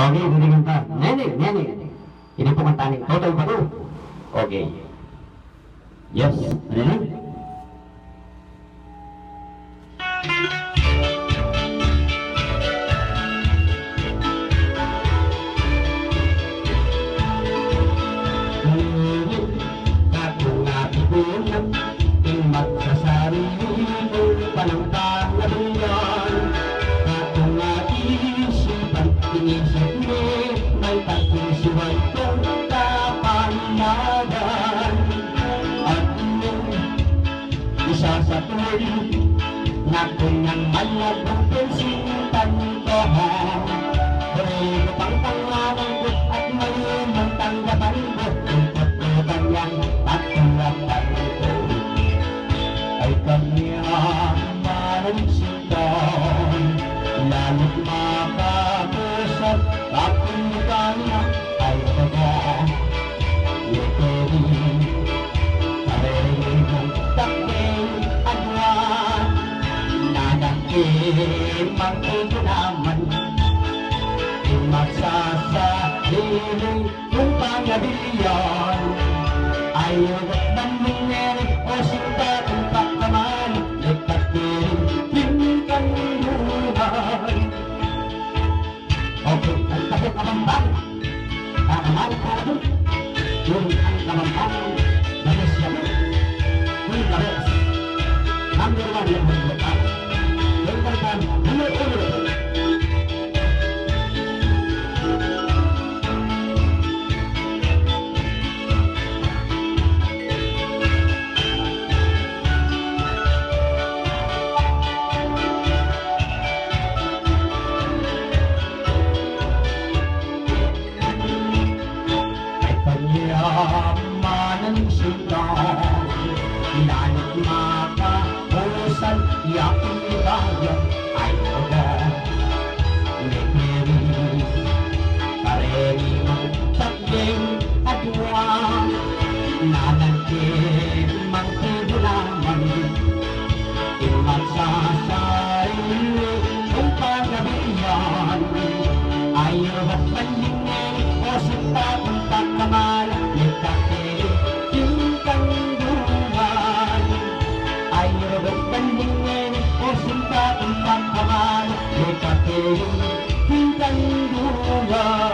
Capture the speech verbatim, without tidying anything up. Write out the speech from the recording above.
Okay, dili kanta. Nene, nene. Ini pu kanta ning Totoy Badu. Okay. Yes, ano na? Kaku nga pikunan, ing magsasarili kung panang pangabilian. Kaku nga isipan, inisip mi, may tating siway kung kapanagan. At nung isasatul na kunyang malabong pinsintan ko, ha? Buri ko pang pangalan ko at malumang tanggapan ko, ing kaputan yang patulapan ko. Ay kanya manang sintan, lalu't makapusat, kapilitan na ay baga. Yekeri, kareni mung takding adwa, nanang kimang tigunaman, ing magsasarili kung pangabilian. Ay, ugat banding neri, o sinta kung pakaman, lekateri, kimang kanduhan. Okay, ang Tabe Kabamban. Kakaman ko na dun. Yung ang Kabamban, Malaysia mo. Yung Tabe. Number one yung mga tao. Yung Kabamban, number uno. Ay panyamanan sinta, lalu't makapusan, yakin ni bayan, ay baga. Mekeri, kareni mung takding adwa, nanang kimang tigunaman, ing magsasarili kung pangabilian. Ay, ugat banding neri, o sinta kung pakaman, lekateri, kimang kanduhan. Ay, ugat banding neri, o sinta kung pakaman, lekateri, kimang kanduhan.